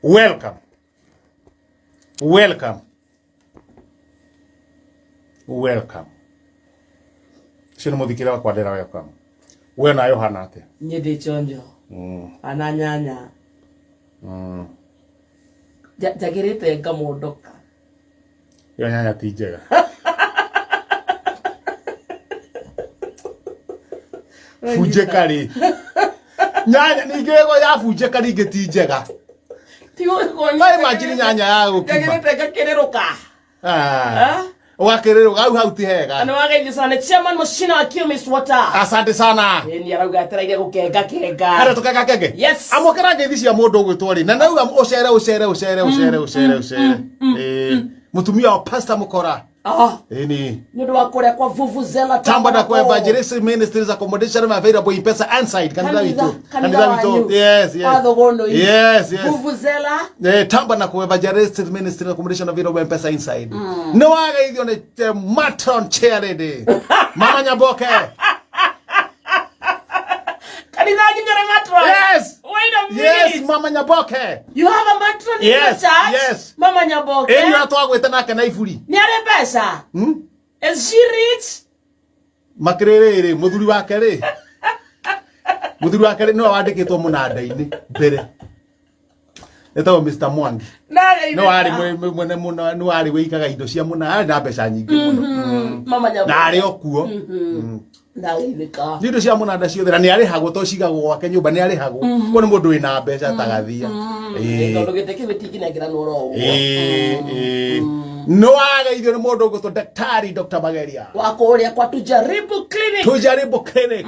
Welcome, welcome, welcome. Ũcio nĩ mũthikĩria wakwa ndĩra welcome. We nawe ũhana atĩa? Niĩ ndĩ chonjo. Ana nyanya. Njagĩrĩte ngamondoka. Ĩyo nyanya ti njega. Bunjĩka rĩ. Nyanya ningĩ ĩgo ya bunjĩka ningĩ ti njega. Tigo No imagine nyanya ya gũkima. Njagĩrĩte ngakĩrĩrũka. Ah. Ũgakĩrĩrũka hau hau ti hega. Na wageithio sana nĩ chairman Mũcina wa Kiumis Water. Asante sana. Ĩni arauga etereire gũkenga kenga. Hara tũkenga kenge. Yes. Amũkĩra ngeithi cia mũndũ ũgwĩtwo rĩ. Na nauga ũcere ũcere ũcere ũcere ũcere ũcere. Ĩĩ. Mũtumia wa Pastor Mũkora. Ah, Ĩni. nĩ ũndũ wa kũrĩa kwa vuvuzela Tamba na kwa Evangelist Ministries accommodation available in pesa and site kanitha witũ. Kanitha wanyu. Yes, yes. Wa Thũgũnũi. Yes. Vuvuzela. Tamba na kwa Evangelist Ministries accommodation available in pesa inside. Nĩ wageithio nĩ matron chair lady. Mama Nyaboke. Kanitha nginyore matron. Yes. Wait a minute. Yes, Mama Nyaboke. You have a matron in Yes, your church? yes. Mama Nyaboke. Ĩni ũrĩa twagwĩte nake na iburi. Nĩ arĩ mbeca? Is she rich? Makĩrĩrĩ rĩ, mũthuri wake rĩ. Mũthuri wake rĩ nĩwe wandĩkĩtwo mũnanda-inĩ mbere. Etagwo Mr. Mwangi. Nĩ Nĩwe warĩ mwene mũno, nĩwe warĩ wĩikaga indo cia mũna, arĩ na mbeca nyingĩ mũno. Mama Nyaboke. Na arĩ o kuo. Ndageithĩka. Nĩ indo cia mũnanda ciothe na nĩ arĩhagwo to cigagwo gwake nyũmba nĩ arĩhagwo. Kuo nĩ mũndũ wĩna mbeca tagathia. Ĩ, Tondũ gĩtĩ kĩu gĩtingĩnengeranwo oro ũguo. Ĩĩ. Nĩ wageithio nĩ mũndũ ũgwĩtwo Daktari Dr. Mageria. Wa kũrĩa kwa Tujaribu Clinic. Tujaribu Clinic.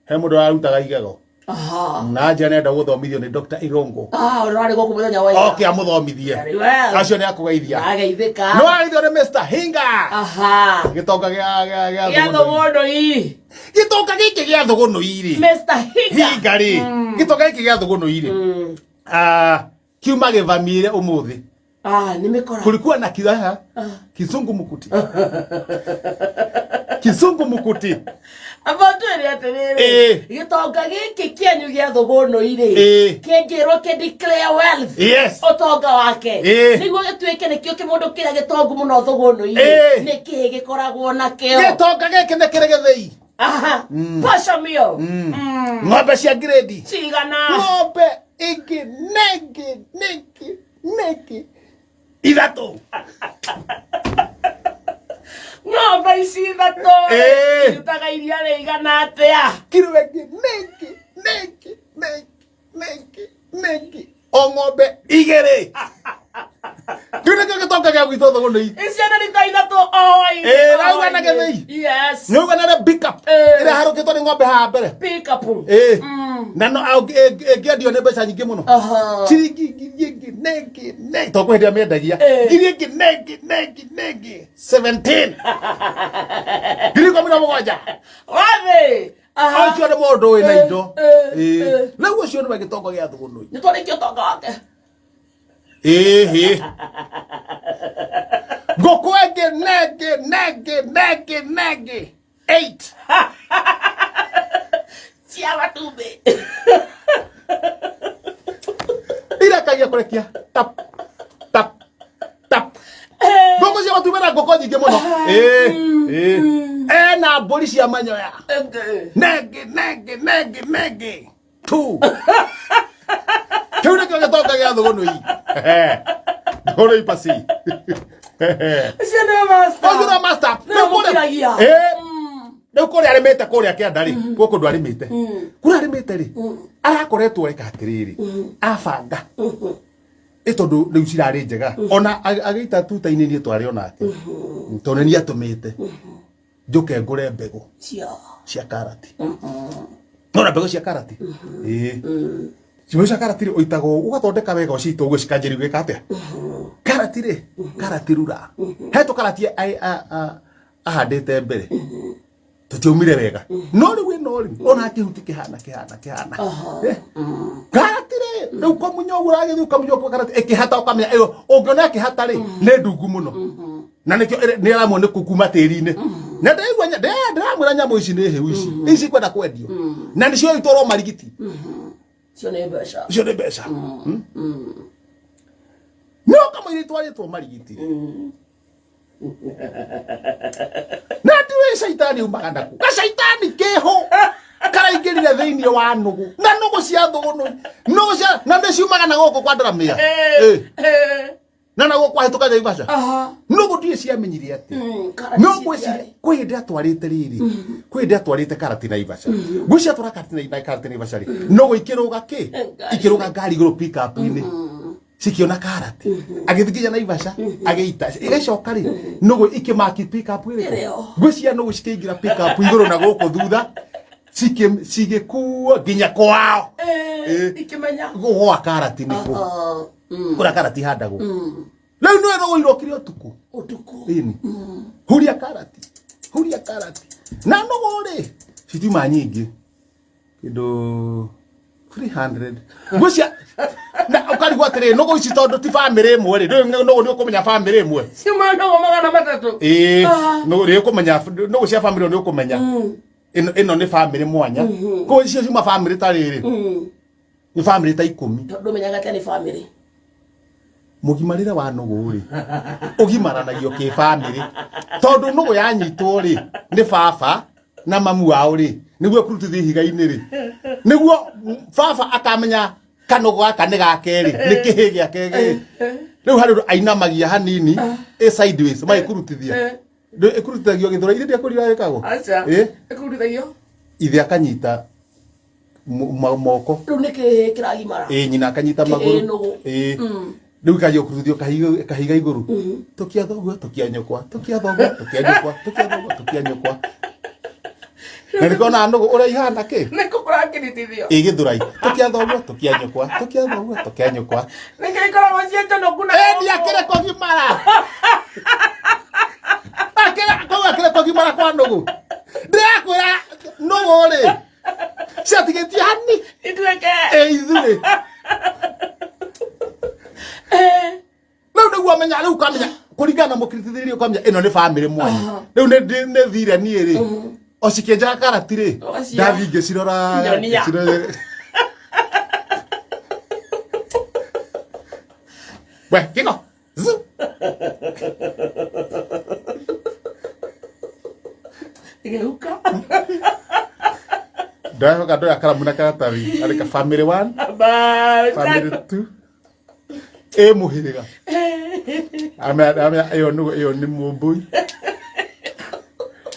He mũndũ ararutaga igego. Aha. Na nja nĩenda gũthomithio nĩ Dr. Irongo. Ah, ũrarĩ gũkũ mũthenya wa ira. Oke amũthomithie. Very well. Acio nĩ akũgeithia. Ndageithĩka. Nĩ wageithio nĩ Mr. Hinga. Aha. Gĩtonga gĩa gĩa gĩa Gĩa Thũgũnũi. Thũgũnũi. Gĩtonga gĩkĩ gĩa Thũgũnũi rĩ. Mr. Hinga. Hinga rĩ. Gĩtonga gĩkĩ gĩa Thũgũnũi rĩ. Ah, kiuma gĩvamiire ũmũthĩ. Ah, nĩ mĩkora. Kulikuwa na kilaha kizungumkuti. Kizungumkuti. Amba twĩre atĩrĩrĩ gĩtonga gĩkĩ kĩanyu gĩa Thũgũnũi rĩ kĩngĩrwo kĩ declare wealth ũtonga wake nĩguo gĩtuĩke nĩkĩo kĩmũndũ kĩrĩa gĩtongu mũno Thũgũnũi rĩ nĩ kĩĩ gĩkoragwo nakĩo? Gĩtonga gĩkĩ nĩ kĩrĩ gĩthĩi. Aha. Poco meal. Ng'ombe cia grade. Cigana? Ng'ombe ĩngĩ nengĩ nengĩ nengĩ ithatũ. Ng'ombe ici ithatũ irutaga iria rĩigana atĩa? Kiro ĩngĩ nengĩ nengĩ nengĩ nengĩ nengĩ o ng'ombe igĩrĩ. Kĩu nĩkĩo gĩtonga gĩa gwitũ Thũgũnũi. Icio nĩ rita ithatũ o hwaĩ-inĩ. Ĩĩ, O rauga na hwaĩ-inĩ. gĩthĩi. Yes. Nĩ uga na pick up Ĩĩ. ĩrĩa harũkĩtwo nĩ ng'ombe haha mbere. Pick up. Ĩĩ. Na no ĩngĩendio nĩ mbeca nyingĩ mũno. Aha. Ciringi ngiri ĩngĩ nengĩ nengĩ to kwĩ hĩndĩ ĩrĩa mĩendagia. Ngiri ĩngĩ nengĩ nengĩ nengĩ 17. 17,000. Wathĩ. Aha. Ũcio nĩ mũndũ wĩna indo. Ĩĩ. Rĩu ũcio nĩwe gĩtongo gĩa Thũgũnũi. Nĩ twarĩkia ũtonga wake. Ĩhĩ. Ngũkũ ĩngĩ nengĩ nengĩ nengĩ nengĩ 8. Cia matumbĩ. Irekagia kũrekia tap tap tap. Ngũkũ cia matumbĩ na ngũkũ nyingĩ mũno. Ĩĩ ĩĩ. Ena mbũri cia manyoya. Ĩngĩ. Nengĩ nengĩ nengĩ nengĩ 2. Kĩu nĩkĩo gĩtonga gĩa Thũgũnũi. Thũgũnũi pasi. Ũcio nĩwe master. Ũcio nĩwe master. Nĩwe mũkiragia. Rĩu kũrĩa arĩmĩte kũrĩa kĩanda rĩ, gũkũ ndwarĩmĩte. Kũrĩa arĩmĩte rĩ, arakoretwo eka atĩrĩrĩ, abanga. Ĩ tondũ rĩu cirarĩ njega. Ona agĩita tuta-inĩ niĩ twarĩ onake. Tondũ nĩ niĩ atũmĩte. Njũke ngũre mbegũ Cia. cia karati. Nona mbegũ cia karati? Ĩĩ. Mbegũ cia karati rĩ, ũitagwo ũgathondeka wega ũcite ũguo cikanjĩrĩria gwĩka atĩa? Karati rĩ, karati rura. He tũkarati ahandĩte mbere. Tũtiaumire wega. No rĩu ĩno rĩ, ona kĩhuti kĩhana kĩhana kĩhana. Karati rĩ, rĩu kũmunya ũguo ũragĩthiĩ ũkamunya ũguo karati ĩkĩhata ũkamenya ĩyo ũngĩona ĩkĩhata rĩ, nĩ ndungu mũno. Na nĩkĩo nĩ ĩramwo nĩ kuma tĩri-inĩ. Na ndĩraigua ndĩramwĩra nyamũ ici nĩ hĩu ici. Ici kwenda kwendio. Na nĩcio itwarwo marigiti. Icio nĩ mbeca. Icio nĩ mbeca. No kamũira itwarĩtwo marigiti na ndiũĩ caitani umaga naku gacaitani kĩho karaingĩrire thĩinĩ wa nũgũ na nũgũ cia thũgũnũ nũgũ cia na nĩ ciumaga na gũkũ kwa ndaramĩa. Na na gũkũ kwahĩtũka Naivasha. Nũgũ ndiũĩ ciamenyire atĩa. Karati No citiarĩ. ngwĩciria kwĩ hĩndĩ atwarĩte rĩrĩ, kwĩ hĩndĩ atwarĩte karati Naivasha. Ngwĩciria atwara karati na karati Naivasha rĩ, nũgũ ikĩrũga kĩ, ikĩrũga ngari igũrũ pick up-inĩ, cikiona karati, agĩthiĩ nginya Naivasha agĩita, igacoka rĩ nũgũ ikĩmaki pick up ĩrĩkũ. Ĩrĩo. Ngwĩciria nũgũ cikĩingĩra pick up igũrũ na gũkũ thutha, cigĩkuo nginya kwao. Ikĩmenya. Gwa karati nĩkũ kũrĩa karati handagwo. Rĩu nĩwe nũgũ irokire ũtukũ. Ũtukũ. Ĩni huria karati, huria karati. Na nũgũ rĩ citiuma nyingĩ, kĩndũ 300 ngwĩcia, na ũkarigwo atĩrĩ, nũgũ ici tondũ ti bamĩrĩ ĩmwe rĩ, ndũĩ nũgũ nĩ ũkũmenya bamĩrĩ ĩmwe. Ciuma nũgũ 300. Ĩĩ, nũgũ nĩ ũkũmenya nũgũ cia bamĩrĩ, nĩ ũkũmenya ĩno ĩno nĩ bamĩrĩ mwanya. Koguo icio ciuma bamĩrĩ ta rĩrĩ, nĩ bamĩrĩ ta 10. Tondũ menyaga atĩa nĩ bamĩrĩ? Mũgimarĩre wa nũgũ rĩ, ũgimaranagio kĩ bamĩrĩ, tondũ nũgũ yanyitwo rĩ nĩ baba na mamu wao rĩ, nĩguo kũrutithia ihiga-inĩ rĩ, nĩguo baba akamenya kanũgũ gaka nĩ gake rĩ, nĩ kĩhĩ gĩake rĩ. Rĩu harĩ ũndũ ainamagia hanini ĩ sideways magĩkurutithia. Ĩkurutithagio gĩthũra ithe ndiakũrira ĩkagwo. Aca. Ĩ. Ĩkurutithagio. Ithe akanyita moko. Rĩu nĩ kĩhĩ kĩragimara. Ĩ, nyina akanyita Kĩhĩ magũrũ. nũgũ. Ĩ, rĩu ikanjia kũrutithio kahiga igũrũ, tũkia thoguo, tũkia nyũkwa, tũkia thoguo, tũkia nyũkwa, tũkia thoguo, tũkia nyũkwa. Na nĩkona nũgũ ũrĩa ihana kĩ. Nĩkũ kũrakĩritithio? Ĩ, gĩthũrai, tũkia thoguo, tũkia nyũkwa, tũkia thoguo, tũkia nyũkwa. Nĩkĩo ikoragwo ciĩ njonoku na Ĩni akĩrĩ kũgimara, akĩrĩ kũu, akĩrĩ kũgimara kwa nũgũ. Ndĩrakwĩra nũgũ rĩ ciatigĩtie hani ituĩke. Ĩ ithuĩ rĩu nĩguo menya, rĩu ũkamenya kũringana na mũkiritithĩrie, ũkamenya ĩno nĩ bamĩrĩ mwanya. Rĩu nĩ thire niĩ rĩ, o cikĩenjaga karati rĩ, Ũgaciona. ndathiĩ ngĩcirora. Nyonia. Ngĩcirora. We kĩgo zu. Gĩhuka. Ndacoka ndoya karamu na karatathi, andĩka family one, Bye. family two, ĩ mũhĩrĩga. Amea ĩyo nĩ ĩyo nĩ mũmbũi,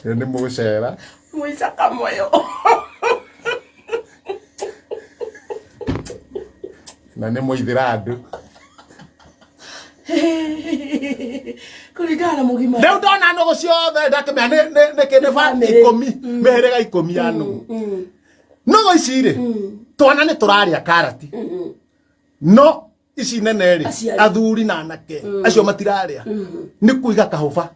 ĩyo nĩ mũcera. Mũica kamoyo. Na nĩ mũithĩra andũ. Kũringana na mũgima. Rĩu ndona nũgũ ciothe ndakĩmenya nĩ nĩ Family. 10, mĩhĩrĩga 10 ya nũgũ. Nũgũ ici rĩ, twana nĩ tũrarĩa karati, no ici nene rĩ, Aciari. Athuri na anake acio matirarĩa, nĩ kũiga kahũba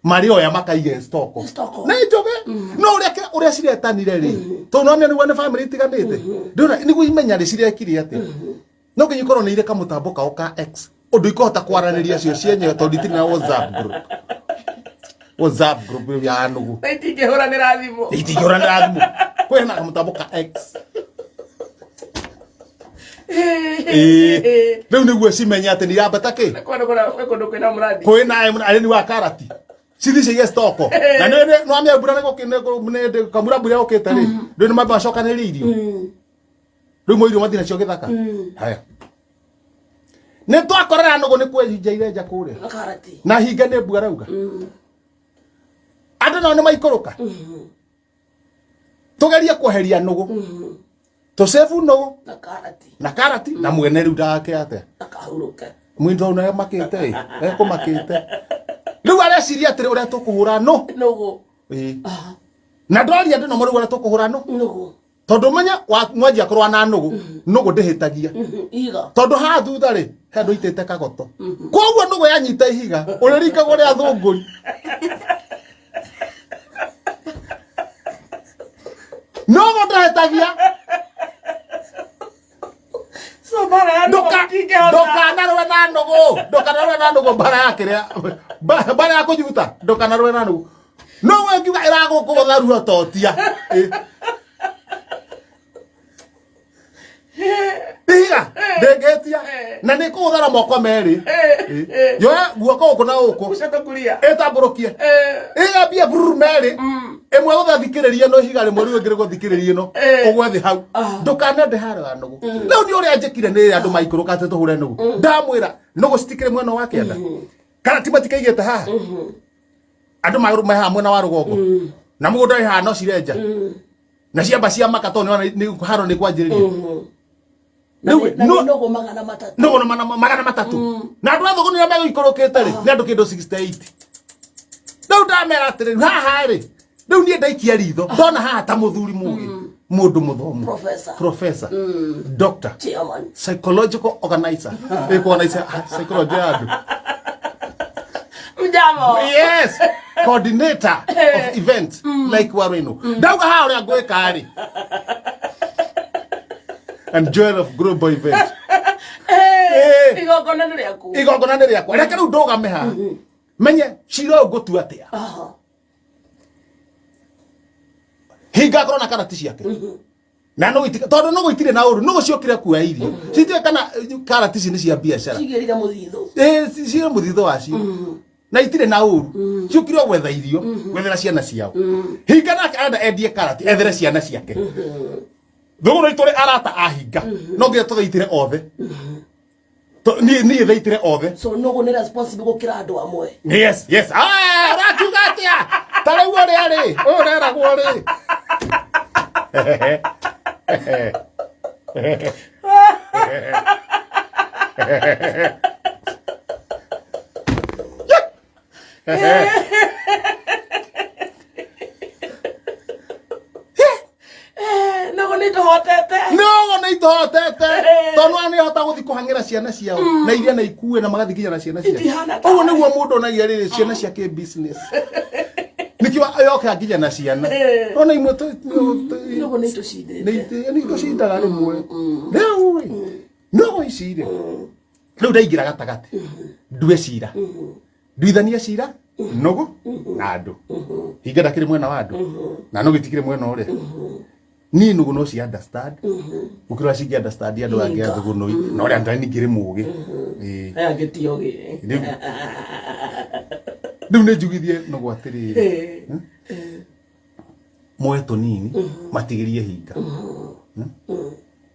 marĩoya makaige stoko. Stoko. Nĩ njũgĩ, no ũrĩa ũrĩa ciretanire rĩ, tondũ nĩ nĩguo nĩ family itiganĩte, ndĩrona nĩguo imenya rĩ cirekire atĩa. No nginya ikorwo nĩ irĩ kamũtambo kao ka X ũndũ ikũhota kwaranĩria cio cienyewe, tondũ itirĩ na WhatsApp group, WhatsApp group ya nũgũ. Na itingĩhũranĩra thimũ. Itingĩhũranĩra thimũ, kwĩna kamũtambo ka X. Ĩĩ, rĩu nĩguo cimenye atĩ nĩ irambata kĩ. Kũndũ kwĩ kũndũ kwĩna mũrathi. Kwĩna arĩmi wa karati, cithi ciige stoko. Na nĩ nwamia mbura nĩ kamura mbura yũkĩte rĩ, rĩu nĩ macokanĩrĩrie irio, rĩu mo irio mathiĩ nacio gĩthaka. Haya, nĩ twakorera nũgũ nĩ kwenjaire nja kũrĩa Na karati. Na hinga nĩ mbua rauga andũ nao nĩ maikũrũka, tũgerie kweheria nũgũ, tũcebu nũgũ Na karati. Na karati na mwene rĩu ndagake atĩa. Akahurũke. Mwindo ũna makĩte ĩ, ekũmakĩte rĩu areciria atĩrĩ, ũrĩa tũkũhũra no Nũgũ. Ĩĩ. Na ndoria andũ no marauga ũrĩa tũkũhũra no Nũgũ. Tondũ menya mwanjia kũrũa na nũgũ, nũgũ ndĩhĩtagia. Ihiga. Tondũ haha thutha rĩ, he andũ itĩte kagoto, koguo nũgũ yanyita ihiga ũrĩringagwo rĩa thũngũri. Nũgũ ndĩhĩtagia. So mbara ya nũgũ mũtingĩhota. Ndũkanarũe na nũgũ, ndũkanarũe na nũgũ mbara ya kĩrĩa, mbara ya kũnyuta, ndũkanarũe na nũgũ. No we ngiuga ĩragũkũgũtha ruo totia. Ĩ. Ihiga ndĩngĩtia na nĩ kũgũthara moko merĩ. Yoya guoko gũkũ na gũkũ. Kushoto kulia. Ĩtambũrũkie. Ĩgambie bururu merĩ. Ĩmwe gũthikĩrĩria no ihiga rĩmwe rĩu rĩngĩ rĩgũthikĩrĩria ĩno. Ũgwe thĩ hau. Ndũkanende haro ya nũgũ. Rĩu nĩ ũrĩa njĩkire nĩ andũ maikũrũka atĩ tũhũre nũgũ. Ndamwĩra nũgũ citikĩrĩ mwena wa kĩanda. Kana ti matikaigĩte haha. Andũ me haha mwena wa rũgongo. Na mũgũnda wĩ haha no cirenja. Na ciamba cia maka tondũ nĩwona nĩ haro nĩ kwanjĩrĩria. Na Rĩu, nĩ- na no- nĩ nũgũ 300. Nũgũ na 300. Na andũ a thũgũ nĩo megũikũrũkĩte rĩ, nĩ andũ kĩndũ 68. Rĩu ndamera atĩrĩrĩ, haha rĩ, rĩu niĩ ndaikia ritho, ndona haha ta mũthuri mũgĩ, mũndũ mũthomu. Professor. Professor. Doctor. Chairman. Psychological organizer. Ĩ organizer psychology ya andũ. Mjamo. Yes. Coordinator of event like Wareno. Ndauga haha ũrĩa ngwĩka rĩ. And Joel of Global Event. Igongona nĩ rĩaku. Igongona nĩ rĩakwa. Reke rĩu ndũgame haha. Menye cira ũyũ ngũtua atĩa. Hinga akorwo na karati ciake. Na no itika tondu no itirĩ na ũru no ciokire kuoya irio. Citirĩ kana karati ici nĩ cia biacara. Cigĩrire mũthithũ. Cirĩ mũthithũ wacio. Na itirĩ na ũru. Ciokire o gwetha irio, gwethera ciana ciao. Hinga nake arenda endie karati, ethere ciana ciake. Thũgũrũ itũrĩ arata a hinga. No nginya tũthaitĩre othe. Niĩ niĩ thaitĩre othe. So nũgũ nĩ responsible gũkĩra andũ amwe. Yes, yes. Ah, ũrakiuga atĩa? Ta rĩu ũrĩa rĩ, ũyũ ũreragwo rĩ. Nũgũ nĩ tũhotete. Nũgũ nĩ itũhotete. Tondũ nĩ hota gũthiĩ kũhang'ĩra ciana ciao na iria na ikue na magathiĩ nginya na ciana ciao. Itihana ta Ũguo nĩguo mũndũ onagia rĩrĩ ciana ciake business. Nĩkĩo yoka nginya na ciana. Ona imwe Nũgũ nĩ itũcindĩte. nĩ itũcindaga rĩmwe. Rĩu rĩ, nũgũ ici rĩ, rĩu ndaingĩra gatagatĩ ndue cira. Nduithanie cira nũgũ na andũ. Hinga ndakĩrĩ mwena wa andũ na nũgũ itikĩrĩ mwena ũrĩa. Niĩ nũgũ no ci understand gũkĩra ũrĩa cingĩ understand andũ angĩ a thũgũnũi na ũrĩa ndani ngĩrĩ mũgĩ. Ĩĩ. Aya angĩ ti ogĩ. Rĩu nĩ njugithie nũgũ atĩrĩrĩ, moe tũnini matigĩrie hinga.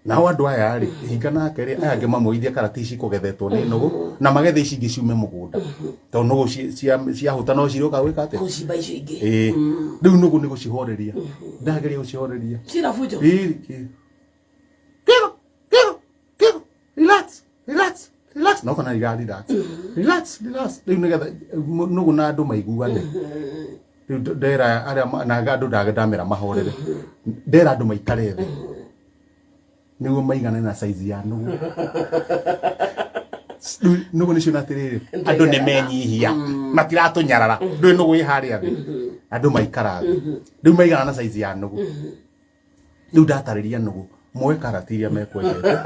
Nao andũ aya rĩ, hinga nake rĩ, aya angĩ mamoithie karati ici kũgethetwo nĩ nũgũ na magethe ici ingĩ ciume mũgũnda. Tondũ nũgũ ciahũta no cirĩũka gwĩka atĩa? Gũcimba icio ingĩ. Ĩĩ. Rĩu nũgũ nĩ gũcihoreria. Ndageria gũcihoreria. Cina bunjo. Ĩĩ. Kĩgo, kĩgo, kĩgo. Relax, relax, relax. No kana ira relax. Relax, relax. Rĩu nĩgetha nũgũ na andũ maiguane. Rĩu ndera arĩa na andũ ndamera mahorere. Ndera andũ maikare thĩ. Nĩguo maigane na size ya nũgũ. Nũgũ nĩcio na atĩrĩrĩ, andũ nĩ menyihia. Matiratũnyarara. Ndũĩ nũgũ ĩ harĩa thĩ. Andũ maikara thĩ. Rĩu maigana na size ya nũgũ. Rĩu ndatarĩria nũgũ, moe karati iria mekwendete.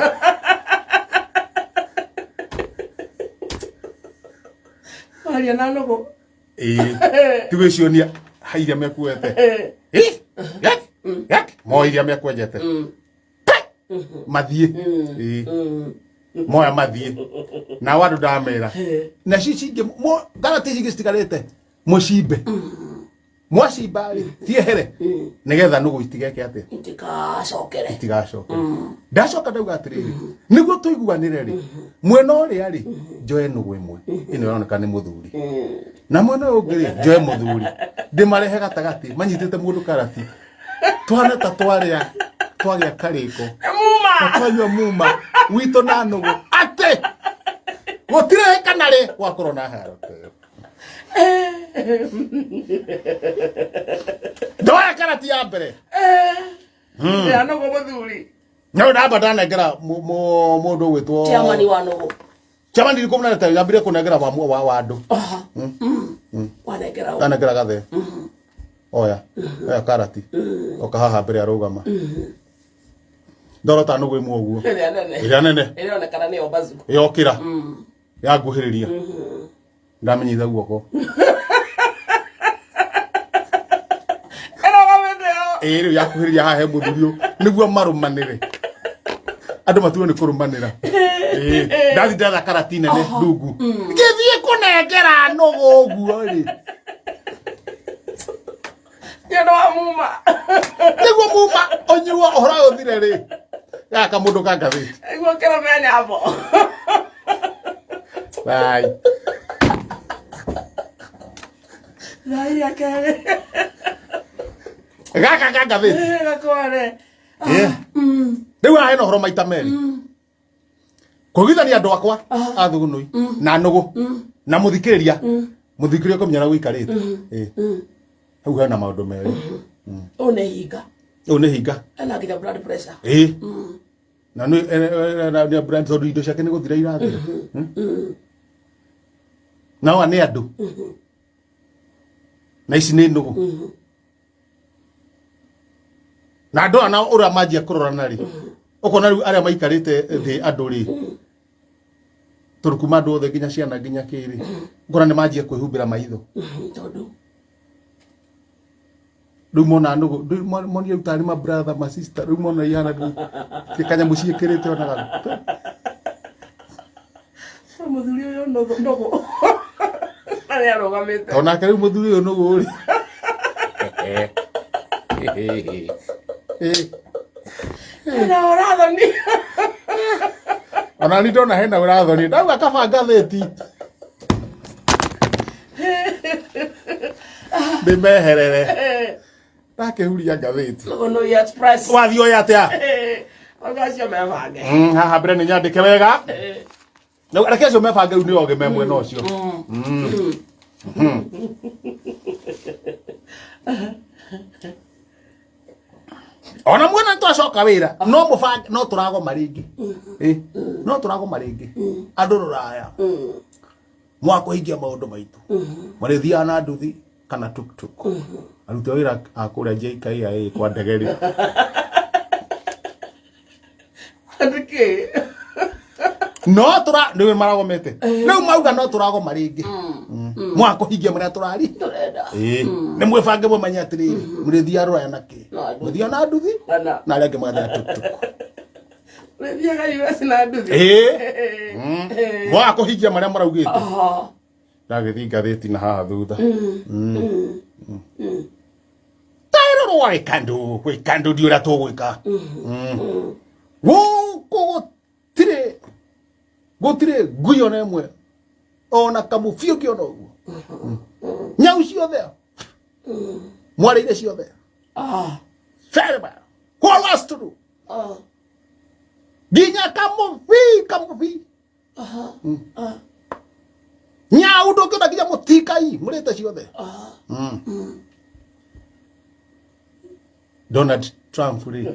Aria na nũgũ. Ĩĩ. Ti gwĩcionia iria mekuete. Ĩ, yak, yak, moe iria mekwenjete. Mathiĩ. Ĩĩ. Moya mathiĩ. Nao andũ ndamera. Na ci cingĩ, karati ici ingĩ citigarĩte, mũcimbe. Mwacimba rĩ, ciehere. Nĩgetha nũgũ itigeke atĩa? Itigacokere. Itigacokere. Ndacoka ndauga atĩrĩrĩ, nĩguo tũiguanĩre rĩ, mwena ũrĩa rĩ, njoe nũgũ ĩmwe. Ĩno ĩroneka nĩ mũthuri. Na mwena ũyũ ũngĩ rĩ, njoe mũthuri. Ndĩmarehe gatagatĩ, manyitĩte mũndũ karati. Twana ta twarĩa, twagĩa karĩko. Muma. Ta twanyua muma witũ na nũgũ. Atĩ gũtirĩ kana rĩ gwakorwo na haro ta ĩyo. Ndoya karati ya mbere. Ya nũgũ mũthuri. No ndamba ndanengera mũndũ ũgwĩtwo Chairman wa nũgũ. Chairman ndiri kũmũnengera, nyambire kũnengera wa andũ. Wanengera ũ? Ndanengera gathe. Oya, oya karati. Oka haha mbere arũgama. Ndorota nũgũ ĩmwe ũguo. Ĩrĩa nene. Ĩrĩa nene. Ĩronekana nĩyo bazu. Yokĩra. Yanguhĩrĩria. Ndamenyitha guoko. Ĩrũgamĩte ho. Ĩĩ rĩu yakuhĩrĩria haha he mũthuri ũyũ nĩguo marũmanĩre. Andũ matuo nĩ kũrũmanĩra. Ĩĩ. Ndathi ndatha karati nene ndungu. Ngĩthiĩ kũnengera nũgũ ũguo rĩ. Nĩ ũndũ wa muma. Nĩguo muma ũnyuo ũhoro ũyũ ũthire rĩ. Gaka mũndũ ka ngathĩti. Nĩguo kĩrũme nyambo. Bye. Thaa iria kerĩ. Gaka ka ngathĩti. Gakware. Rĩu haha hena ũhoro maita merĩ. Kũiguithania andũ akwa a Thugunui na nũgũ na mũthikĩrĩria mũthikĩrĩria kũmenya ũrĩa gũikarĩte. Ĩĩ. Hau hena maũndũ merĩ. Ũyũ nĩ hinga. Ũyũ nĩ hinga. Ena nginya blood pressure. Ĩĩ. Na nĩ nĩ brand tondũ indo ciake nĩ gũthira irathira. Nao aya nĩ andũ. Na ici nĩ nũgũ. Na andũ aya nao ũrĩa manjia kũrorana rĩ, ũkona rĩu arĩa maikarĩte thĩ andũ rĩ, tondũ kuma andũ othe nginya ciana nginya kĩ rĩ, ũkona nĩ manjia kwĩhumbĩra maitho. Tondũ Rĩu mona nũgũ, rĩu monire rĩu tarĩ ma brother ma sister, rĩu mona ihana rĩu kanyamũ ciĩkĩrĩte onaga. Mũthuri ũyũ nũgũ nũgũ. Na nĩ arũgamĩte. Onake rĩu mũthuri ũyũ nũgũ rĩ. Ena ũrathoni. Ona ni ndona hena ũrathoni. Ndauga kaba ngathĩti. Ndĩmeherere. Ndakĩhuria ngathĩti. Thugunui Express. Wathiĩ oya atĩa? Andũ acio mebange. Haha mbere nĩ nyandĩke wega. Rĩu reke acio mebange rĩu nĩ ogĩ me mwena ũcio. Ona mwena twacoka wĩra no mũbange no tũragoma rĩngĩ. Ĩ, no tũragoma rĩngĩ. Andũ rũraya mwa kũhingia maũndũ maitũ marĩthiaga na nduthi kana tuktuk. Aruti a wĩra a kũrĩa JKIA kwa ndege rĩ. Nĩkĩ? No tũra nĩwe maragomete. Rĩu mauga no tũragoma rĩngĩ. Mwa kũhingia marĩa tũrari. Tũrenda. Ĩĩ. Nĩ mwĩbange mũmenye atĩrĩrĩ, mũrĩthiaga rũraya na kĩ? Na nduthi. Mũthiaga na nduthi Kana. na arĩa angĩ magathiĩ na tuktuk. Ũrĩthiaga US na nduthi. Ĩĩ. Mwaga kũhingia marĩa maraugĩte. Ndagĩthiĩ ngathĩti na haha thutha. Taĩrorwo gwĩka ndũ, gwĩka ndũ ndi ũrĩa tũgwĩka. Gũkũ gũtirĩ gũtirĩ ngui ona ĩmwe ona kamũbiũki ona ũguo. Nyau ciothe mwarĩire ciothe. Very well. What was to do? Nginya kamũbi kamũbi. Nyau ndũngĩona nginya mũtikai mũrĩte ciothe. Donald Trump rĩ.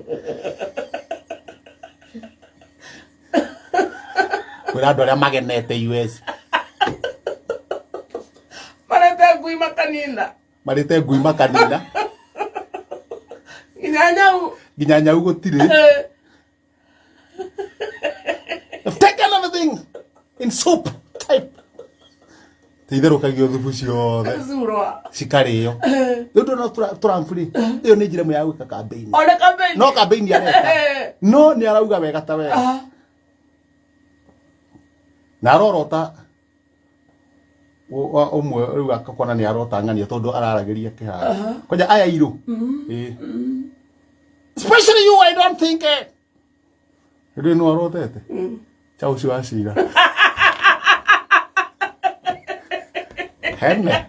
Kwĩra andũ arĩa magenete US. Marete ngui makanina. Marĩte ngui makanina. Nginya nyau. Nginya nyau gũtirĩ. They've taken everything in soup type. Itherũkagio thubu ciothe Zurwa. cikarĩo. Rĩu ndona Trump rĩ, ĩyo nĩ njĩra ĩmwe ya gwĩka campaign. Ona campaign. No campaign areka. No nĩ arauga wega ta wega. Na arorota ũmwe rĩu akakona nĩ arota ng'ania tondũ araragĩria kĩharo. Kwanja aya irũ. Ĩĩ. Especially you, I don't think it. Rĩu nĩ arotete? Cha ũcio wa cira. Hene.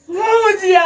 Mũhunjia.